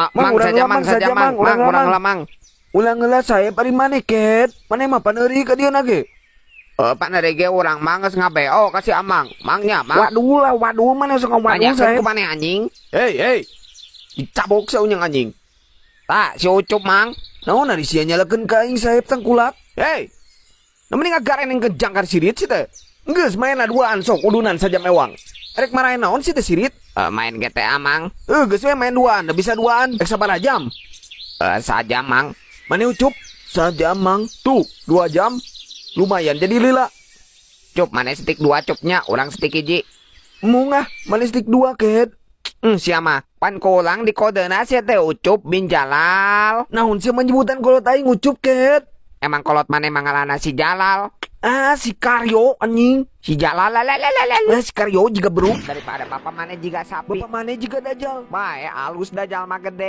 Mang, Mang, urang saja heula, mang, Mang, saja saja, mang, Mang, urang mang, heula, urang Mang. Heula, mang. Ulang heula saya ari maneh, Ket. Maneh mah paneuri ka dieu ge. Eh, pan ge urang mang geus ngabeo ka si Amang. Mangnya, mang. Waduh lah, waduh, maneh sok ngawaduh Tanyakeun saya. Ku maneh, anjing. Hei, hei. Dicabok sia unyang, anjing. Tah, si Ucup, mang. Naon ari sia nyalakeun ka aing, Saep tangkulak? Hei. Nu mending ngagareng kejang ka sirit sih teh. Geus main duaan sok udunan sajam ewang. Rek marahin naon sih teh, sirit? Eh, main GTA, mang. Eh, geus we main duaan, da bisa duaan. Rek sabaraha jam? Eh, sajam, mang. Mana, Ucup? Sajam, mang. Tuh, 2 jam. Lumayan jadi lila. Cup, maneh stick dua, Cupnya, urang stick hiji. Mungah, mana stick dua, Ket. Sia mah. Pan ku urang di kodena sia teh Ucup bin Jalal. Naon sia menyebutan kolot aing Ucup, Ket? Emang kolot maneh mangalana si Jalal. Ah, si Karyo, anjing. Si Jalal lalalala. Eh, si Karyo juga bro. Daripada bapak maneh jiga sapi. Bapak maneh juga dajal. Bae alus dajal mah gede.